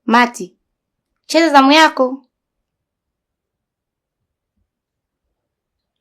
Mati, cheza zamu yako.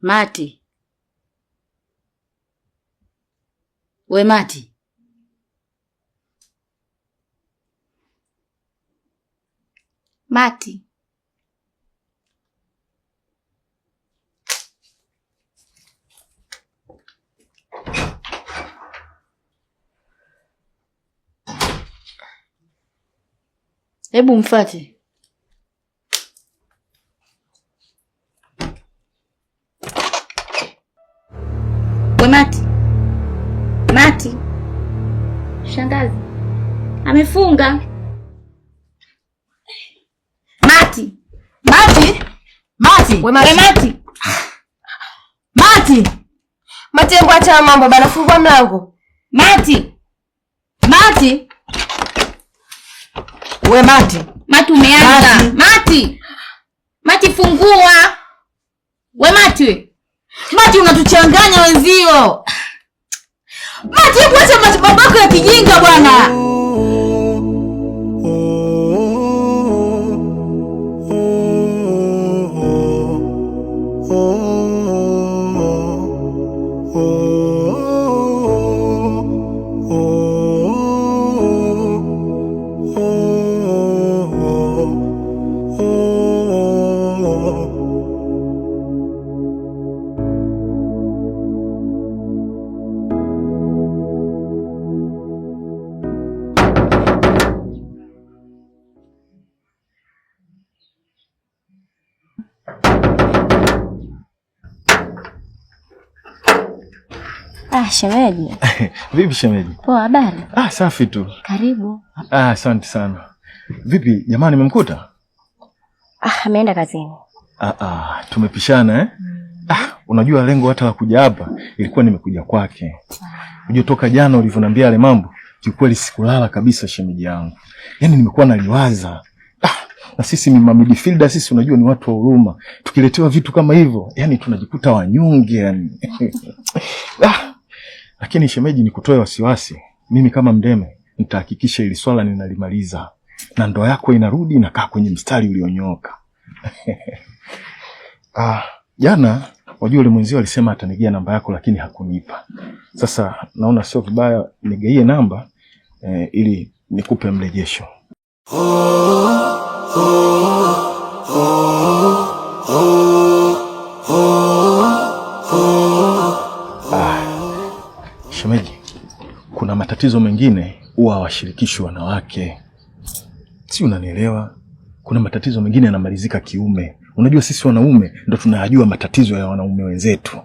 Mati. We Mati. Mati. Hebu mfate. We Mati. Mati. Shangazi. Amefunga. Mati. Mati. Mati. We Mati. Mati. Mati. Mati, hebu acha mambo bana, fungua mlango. Mati. Mati. We Mati. Mati umeanza. Mati. Mati. Mati fungua. We Mati we. Mati unatuchanganya wenzio. Mati, hebu acha matibabu yako ya kijinga bwana. Ah, shemeji. Vipi shemeji? Poa, habari? Ah, safi tu. Karibu. Ah, asante sana. Vipi jamani, nimemkuta? Ah, ameenda kazini. Ah, tumepishana eh? Ah, unajua lengo hata la kuja hapa ilikuwa nimekuja kwake. Unajua toka jana ulivyoniambia yale mambo, kiukweli sikulala kabisa shemeji yangu. Yaani nimekuwa naliwaza. Ah, na sisi ni midfielder, sisi unajua ni watu wa huruma. Tukiletewa vitu kama hivyo, yani tunajikuta wanyonge yani. Ah, lakini shemeji, nikutoe wasiwasi, mimi kama Mdeme nitahakikisha ili swala ninalimaliza na ndoa yako inarudi inakaa kwenye mstari ulionyooka. Ah, jana wajua yule mwenzio alisema atanigia namba yako lakini hakunipa. Sasa naona sio vibaya nigeie namba ili nikupe mrejesho. Ah, shemeji, kuna matatizo mengine huwa hawashirikishi wanawake, si unanielewa? Kuna matatizo mengine yanamalizika kiume. Unajua sisi wanaume ndo tunayajua matatizo ya wanaume wenzetu.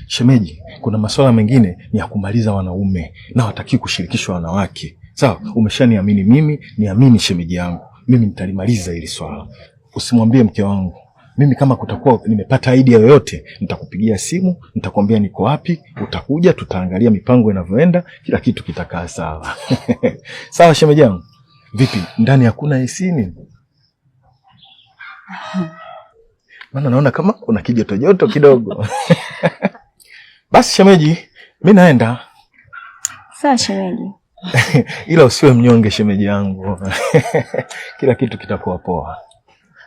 Shemeji, kuna masuala mengine ni ya kumaliza wanaume na hawatakiwi kushirikishwa wanawake. Sawa, umeshaniamini mimi, niamini shemeji yangu. Mimi nitalimaliza hili swala. Usimwambie mke wangu. Mimi kama kutakuwa nimepata idea yoyote, nitakupigia simu, nitakwambia niko wapi, utakuja, tutaangalia mipango inavyoenda, kila kitu kitakaa sawa. Sawa shemeji yangu. Vipi, ndani hakuna AC nini? Maana naona kama kuna kijoto joto kidogo. Basi shemeji, mi naenda. Sawa shemeji. Ila usiwe mnyonge shemeji yangu. Kila kitu kitakuwa poa.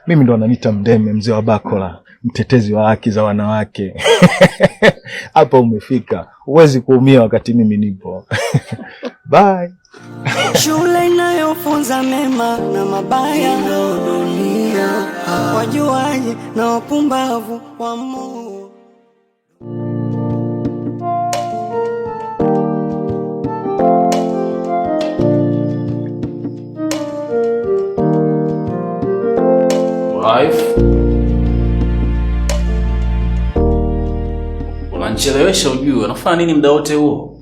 Mimi ndo ananiita Mdeme, mzee wa bakola, mtetezi wa haki za wanawake. Hapa umefika, huwezi kuumia wakati mimi nipo. Bye. Shule inayofunza mema na mabaya, dunia wajuaji na wapumbavu wa Mungu. Wife, unanichelewesha ujue, unafanya nini muda wote huo?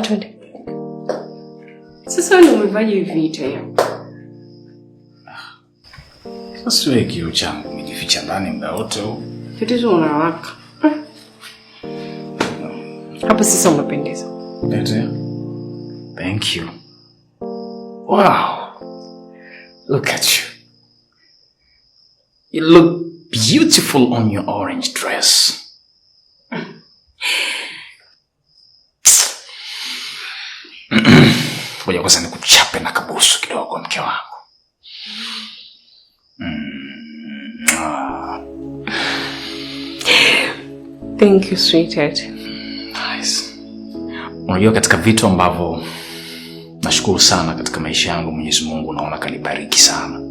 Twende. Sasa wewe umevaje hivi tena? Sasa wewe kioo changu umejificha ndani muda wote huo. Tatizo unawaka. Hapo sasa unapendeza. Ete. Thank you. Wow. Look at you. You look beautiful on your orange dress. Ngoja kwanza nikuchape na kabusu kidogo mke wangu. Thank you sweetheart. Nice. Unajua katika vitu ambavyo nashukuru sana katika maisha yangu, Mwenyezi Mungu naona kanibariki sana.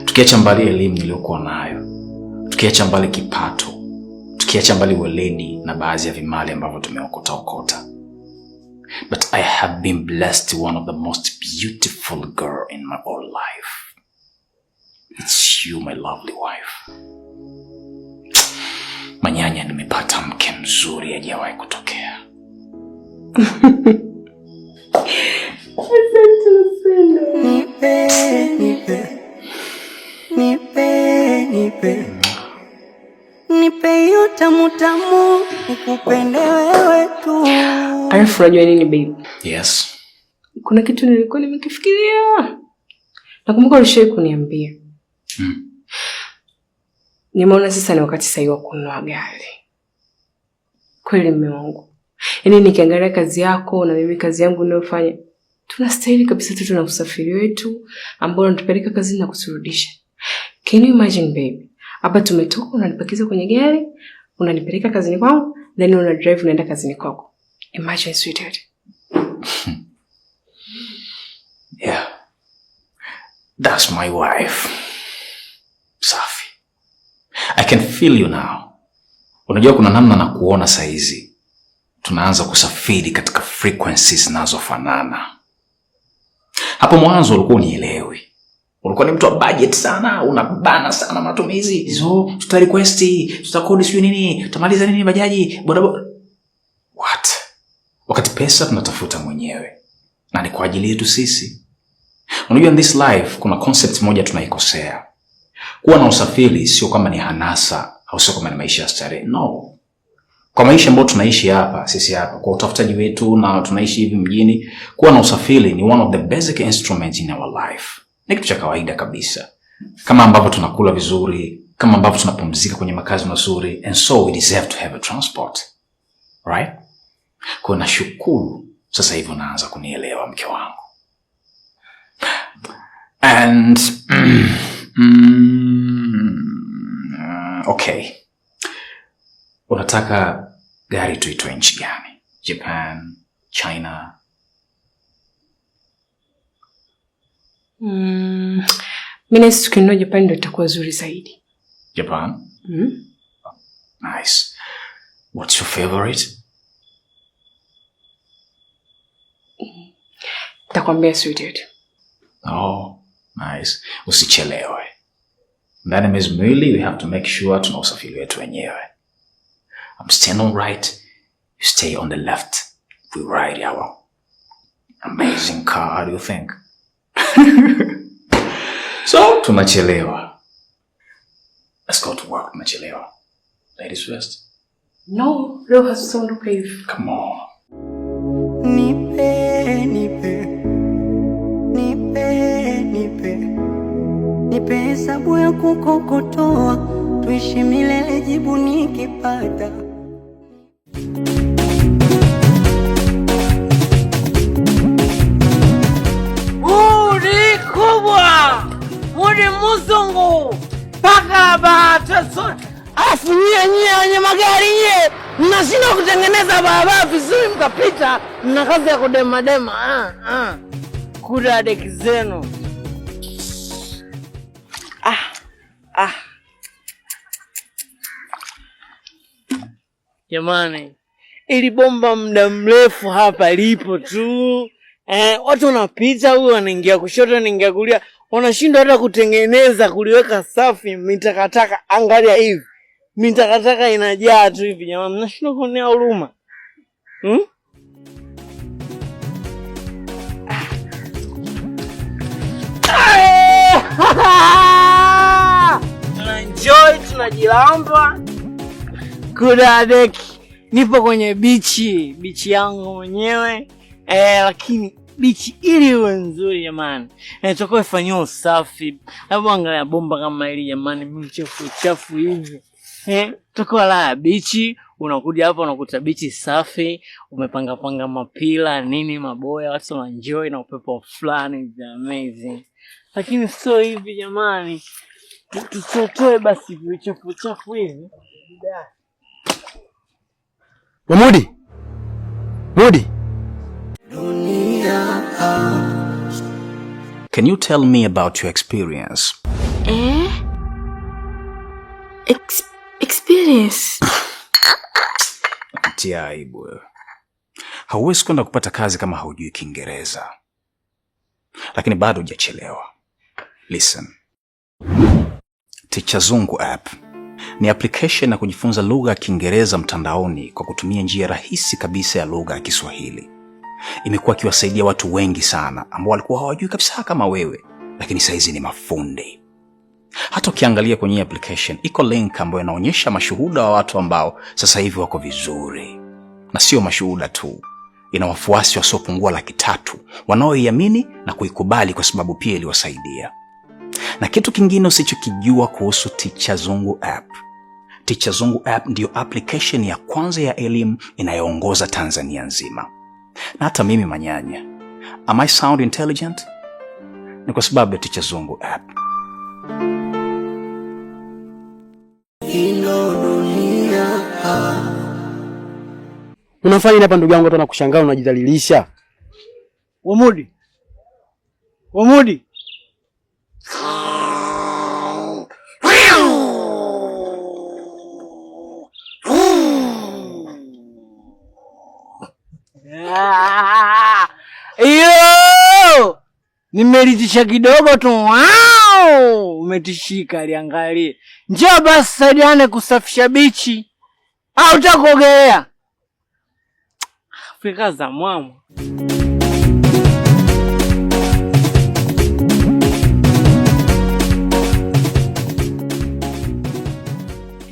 Tukiacha mbali elimu niliyokuwa nayo, tukiacha mbali kipato, tukiacha mbali weledi na baadhi ya vimali ambavyo tumeokota okota, but I have been blessed one of the most beautiful girl in my whole life. It's you, my lovely wife. Manyanya, nimepata mke mzuri hajawahi kutokea. Nipe, nipe, nipe, nipe, nipe hiyo tamu tamu, nikupende wewe tu. Alafu unajua nini babe? Yes. Kuna kitu nilikuwa nimekifikiria. Nakumbuka ulishawahi kuniambia. Nimeona sasa ni wakati sahihi wa kununua gari. Kweli mume wangu. Yaani nikiangalia kazi yako na mimi kazi yangu ninayofanya, tunastahili kabisa tu tuna usafiri wetu ambao unatupeleka kazini na kuturudisha. Can you imagine babe? Hapa tumetoka, unanipakiza kwenye gari, unanipeleka kazini kwangu, then una drive unaenda kazini kwako. Imagine sweetheart. Yeah. That's my wife. Safi. I can feel you now. Unajua kuna namna na kuona saizi. Tunaanza kusafiri katika frequencies zinazofanana. Hapo mwanzo ulikuwa unielewi. Ulikuwa ni mtu wa budget sana, unabana sana matumizi. So, tuta request, tutakodi sijui nini, tutamaliza nini bajaji, boda boda. What? Wakati pesa tunatafuta mwenyewe. Na ni kwa ajili yetu sisi. Unajua in this life kuna concept moja tunaikosea. Kuwa na usafiri sio kama ni hanasa au sio kama ni maisha ya starehe. No. Kwa maisha ambayo tunaishi hapa, sisi hapa, kwa utafutaji wetu na tunaishi hivi mjini, kuwa na usafiri ni one of the basic instruments in our life. Ni kitu cha kawaida kabisa. Kama ambavyo tunakula vizuri, kama ambavyo tunapumzika kwenye makazi mazuri, and so we deserve to have a transport. Right? Kwa nashukuru sasa hivi unaanza kunielewa mke wangu. And okay. Unataka gari tuitoe nchi gani? Japan, China? Mimi nahisi tukinunua Japan ndio itakuwa zuri zaidi. Japan? Nice. What's your favorite? Nitakwambia sweetheart. Oh, nice. Usichelewe. Ndani ya miezi miwili we have to make sure tuna usafiri wetu wenyewe. I'm staying on right, you stay on the left. We ride our amazing car. How do you think? So, tunachelewa. Let's go to work, tunachelewa. Ladies first. No, leo hatuondoka hivi. Come on. Nipe, nipe, nipe, nipe, nipe hesabu ya kukokotoa, tuishi milele, jibu nikipata. Uri kubwa, uri muzungu, paka bahata. Alafu nyie wenye magari nyie mnashindwa kutengeneza barabara vizuri, mkapita mna kazi ya kudema dema. Kula deki zenu. Jamani, ili bomba muda mrefu hapa lipo tu. Watu wanapita, huyu wanaingia kushoto, wanaingia kulia, wanashindwa hata kutengeneza kuliweka safi mitakataka. Angalia hivi, mitakataka inajaa tu hivi jamani, mnashindwa kuonea huruma. Tuna enjoy, tunajilamba. Kuda deki. Nipo kwenye bichi, bichi yangu mwenyewe. Lakini bichi ili iwe nzuri jamani, tutakuwa ifanyiwe usafi. Hebu angalia bomba kama hili jamani, mchafu chafu hivi. Tutakuwa la bichi, Unakuja hapa unakuta bichi safi, umepangapanga mapila nini maboya, watu wanaenjoy na upepo fulani, is amazing. Lakini sio hivi jamani, tusotoe basi vichafu chafu hivi. Mudi, Mudi. Can you tell me about your experience? Eh? Experience? Tia aibu wewe. Hauwezi kwenda kupata kazi kama haujui Kiingereza, lakini bado hujachelewa. Listen. Ticha Zungu app ni application ya kujifunza lugha ya Kiingereza mtandaoni kwa kutumia njia rahisi kabisa ya lugha ya Kiswahili. Imekuwa ikiwasaidia watu wengi sana ambao walikuwa hawajui kabisa kama wewe, lakini saizi ni mafundi. Hata ukiangalia kwenye hii application iko link ambayo inaonyesha mashuhuda wa watu ambao sasa hivi wako vizuri, na sio mashuhuda tu, ina wafuasi wasiopungua 300,000 wanaoiamini na kuikubali kwa sababu pia iliwasaidia. Na kitu kingine usichokijua kuhusu Ticha Zungu app, Ticha Zungu app ndiyo application ya kwanza ya elimu inayoongoza Tanzania nzima. Na hata mimi manyanya, am I sound intelligent? Ni kwa sababu ya Ticha Zungu app. Ino dunia. Unafanya nini hapa ndugu yangu? Watu wanakushangaa, unajidhalilisha. Wamudi, Wamudi, iyo nimelitisha kidogo tu. Wow! Umetishika, liangalie. Njoo basi saidiane kusafisha bichi, au utakuogelea? Afrika za mwamwa.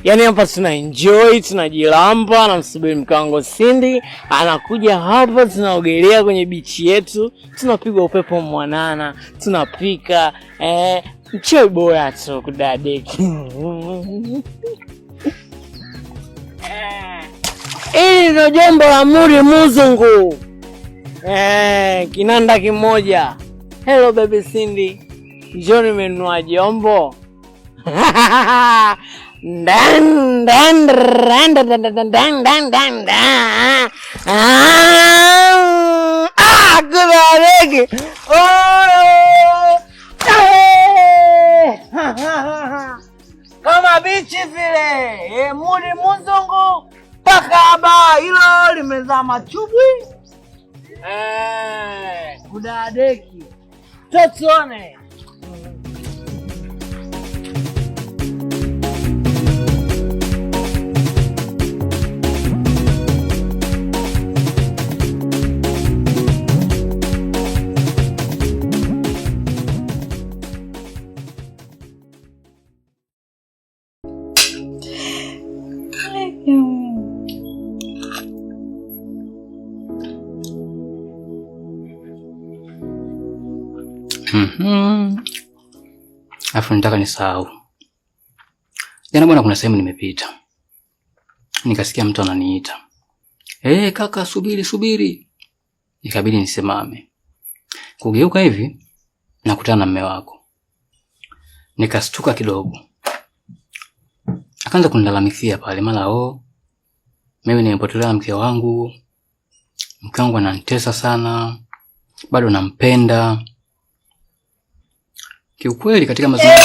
Yaani hapa tuna enjoy, tunajilamba, namsubiri mke wangu Cindy anakuja hapa, tunaogelea kwenye bichi yetu, tunapiga upepo mwanana, tunapika mchoi bora tu kudadeki. Hili ndio jombo la muri muzungu. Kinanda kimoja. Hello baby Cindy, njoo nimenunua jombo. Dan dan dan dan dan dan dan dan dan dan. Ah, kudadeki. Oh! Kama bichi vile. Muri muzungu paka aba hilo limezama chubwi. Kudadeki. Tuone. Alafu nitaka nisahau. Jana bwana, kuna sehemu nimepita nikasikia mtu ananiita, kaka, subiri subiri. Ikabidi nisimame. Kugeuka hivi nakutana na mume wako. Nikastuka kidogo. Akaanza kunilalamikia pale, mara oh, mimi nimepotelea mke wangu, mke wangu ananitesa sana, bado nampenda. Kiukweli katika mazungumzo.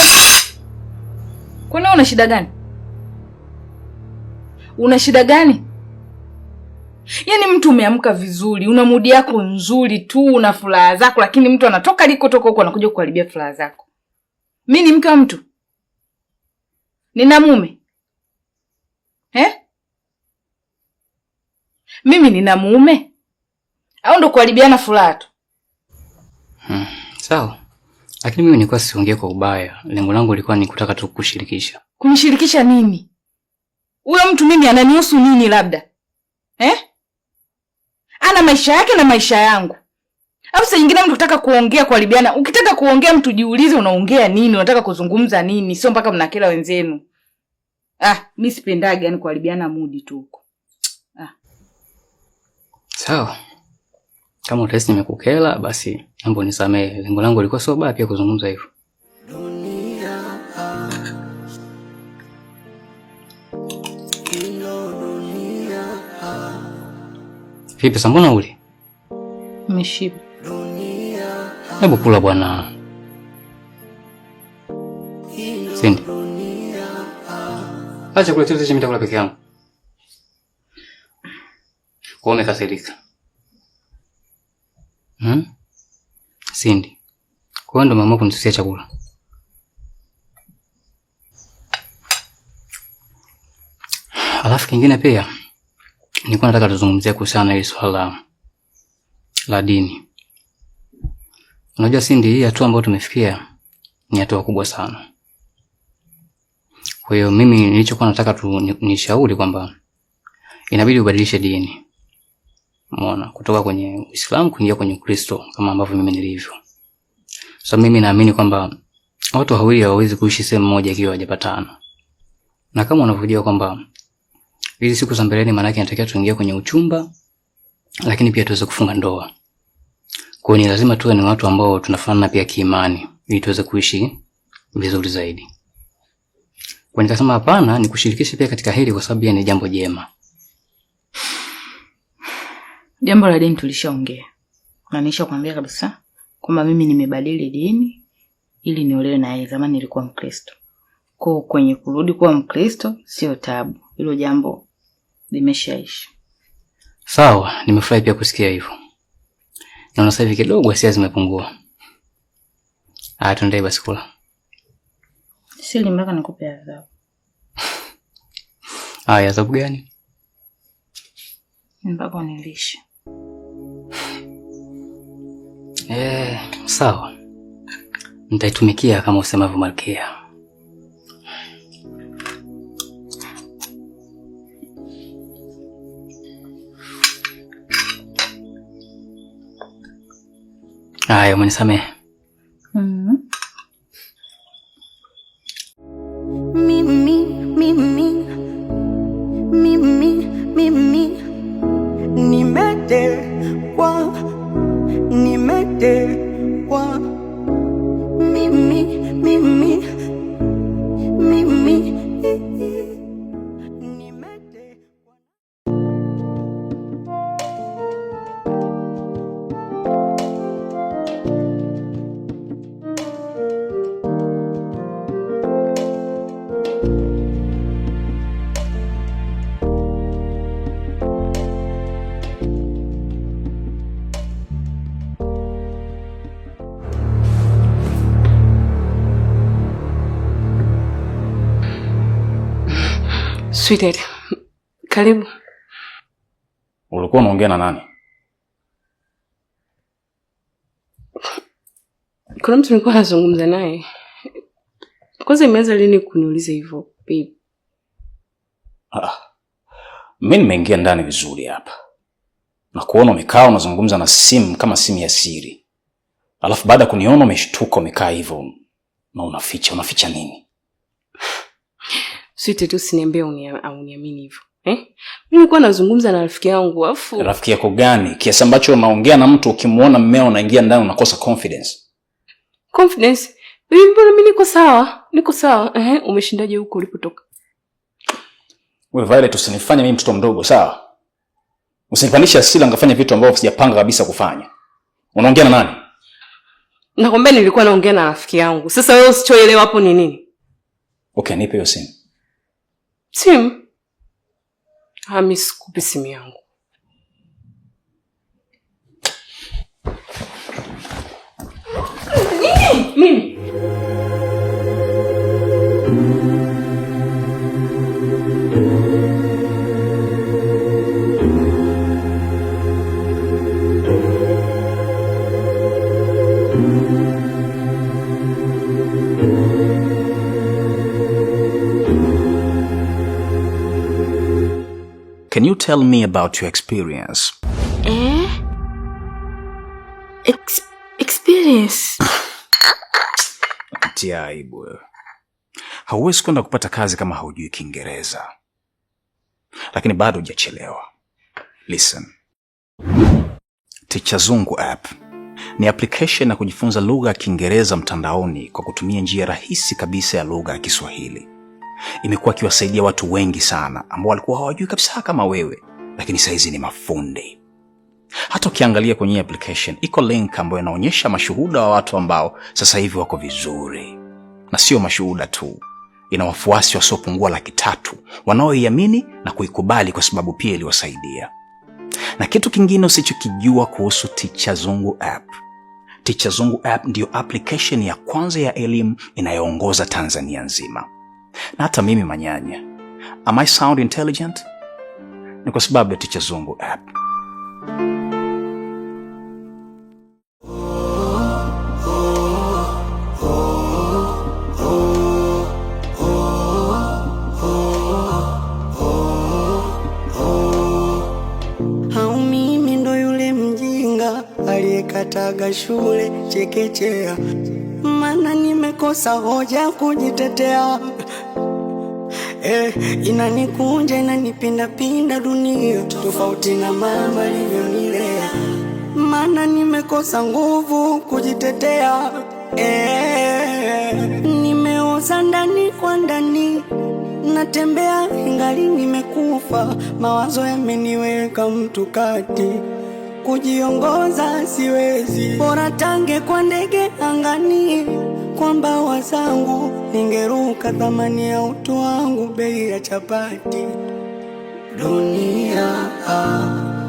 Kwani una shida gani? Una shida gani? Yaani mtu umeamka vizuri, una mudi yako nzuri tu, una furaha zako, lakini mtu anatoka alikotoka huko anakuja kukuharibia furaha zako. Mimi ni mke wa mtu? Nina mume? Eh? Mimi nina mume? Au ndo kuharibiana furaha tu? Sawa. Lakini mimi nilikuwa siongee kwa ubaya. Lengo langu lilikuwa ni kutaka tu kukushirikisha. Kunishirikisha nini? Huyo mtu mimi ananihusu nini labda? Eh? Ana maisha yake na maisha yangu. Alafu saa nyingine mtu kutaka kuongea kuharibiana. Ukitaka kuongea mtu jiulize unaongea nini, unataka kuzungumza nini, sio mpaka mnakela wenzenu. Ah, mimi sipendagi yani kuharibiana mudi tu huko. Sawa. Kama utahisi nimekukela basi naomba unisamehe. Lengo langu lilikuwa sio baya pia kuzungumza hivyo. Vipi sasa, mbona uli? Nimeshiba. Hebu kula bwana. Sindi. Acha kula chote, mimi nitakula peke yangu. Kwa umekasirika. Sindi. Kwa hiyo ndo mama kunisusia chakula. Alafu kingine pia nilikuwa nataka tuzungumzie kuhusiana na hili swala la dini. Unajua Sindi, hii hatua ambayo tumefikia ni hatua kubwa sana. Kwa hiyo mimi nilichokuwa nataka tu nishauri kwamba inabidi ubadilishe dini. Umeona, kutoka kwenye Uislamu kuingia kwenye Ukristo kama ambavyo mimi nilivyo. So mimi naamini kwamba watu wawili hawawezi kuishi sehemu moja ikiwa hawajapatana. Na kama unavyojua kwamba hizi siku za mbeleni maana yake inatakiwa tuingie kwenye uchumba, lakini pia tuweze kufunga ndoa. Kwa hiyo ni lazima tuwe ni watu ambao tunafanana pia kiimani ili tuweze kuishi vizuri zaidi. Kwa nikasema hapana, nikushirikishe pia katika hili kwa sababu pia ni jambo jema. Jambo la dini tulishaongea. Na nishakwambia kabisa kwamba mimi nimebadili dini ili niolewe na yeye. Zamani nilikuwa Mkristo. Kwa kwenye kurudi kuwa Mkristo sio tabu. Hilo jambo limeshaisha. Sawa, nimefurahi pia kusikia hivyo. Naona sasa hivi kidogo hisia zimepungua. Ah, tuendelee basi kula. Sili mpaka nikupe adhabu. Haya, adhabu gani? Mpaka unilishe. Sawa. Nitaitumikia kama usemavyo Malkia. Haya, umenisamehe. Mimi, mimi, mimi, mimi, nimetekwa, nimetekwa. Mimi, mimi, mimi, nimetekwa. Sweetheart, karibu. Ulikuwa unaongea na nani? Kuna mtu nilikuwa nazungumza naye. Kwanza imeanza lini kuniuliza hivyo, babe? Mimi nimeingia ndani vizuri hapa. Na kuona umekaa unazungumza na simu kama simu ya siri. Alafu baada ya kuniona umeshtuka umekaa hivyo na unaficha, unaficha nini? Sweetheart, usiniambie uniamini hivyo. Mimi nilikuwa nazungumza na rafiki yangu afu Rafiki yako gani? Kiasi ambacho unaongea na mtu ukimuona mmeo unaingia ndani unakosa confidence. Confidence? Baby, mbona mimi niko sawa? Niko sawa. Umeshindaje huko ulipotoka? Wewe Violet, usinifanye mimi mtoto mdogo, sawa? Usinipandishe hasira ngafanya vitu ambavyo sijapanga kabisa kufanya. Unaongea na nani? Nakwambia nilikuwa naongea na rafiki yangu. Sasa wewe usichoelewa hapo ni nini? Okay, nipe hiyo simu. Simu? Mimi sikupi simu yangu. Nini? Mimi? Can you tell me about your experience? Experience? Tia aibu wewe. Hauwezi kwenda kupata kazi kama haujui Kiingereza. Lakini bado hujachelewa. Listen. Ticha Zungu app ni application ya kujifunza lugha ya Kiingereza mtandaoni kwa kutumia njia rahisi kabisa ya lugha ya Kiswahili. Imekuwa ikiwasaidia watu wengi sana ambao walikuwa hawajui kabisa kama wewe, lakini saizi ni mafundi. Hata ukiangalia kwenye hii application iko link ambayo inaonyesha mashuhuda wa watu ambao sasa hivi wako vizuri, na sio mashuhuda tu, ina wafuasi wasiopungua 300,000 wanaoiamini na kuikubali kwa sababu pia iliwasaidia. Na kitu kingine usichokijua kuhusu Ticha Zungu app, Ticha Zungu app ndiyo application ya kwanza ya elimu inayoongoza Tanzania nzima. Na hata mimi manyanya, am I sound intelligent? Ni kwa sababu ya Ticha Zungu app. Au mimi ndo yule mjinga aliyekataga shule chekechea, maana nimekosa hoja kujitetea. Inanikunja inanipindapinda dunia, tofauti na mama alivyonilea, maana nimekosa nguvu kujitetea. Nimeoza ndani kwa ndani, natembea ingali nimekufa, mawazo yameniweka mtu kati, kujiongoza siwezi, bora tange kwa ndege angani, kwa mbawa zangu ningeruka, thamani ya utu wangu bei ya chapati. Dunia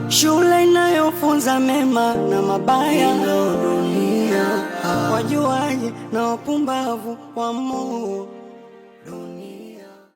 shule inayofunza mema na mabaya, dunia wajuaji na wapumbavu wa Mungu.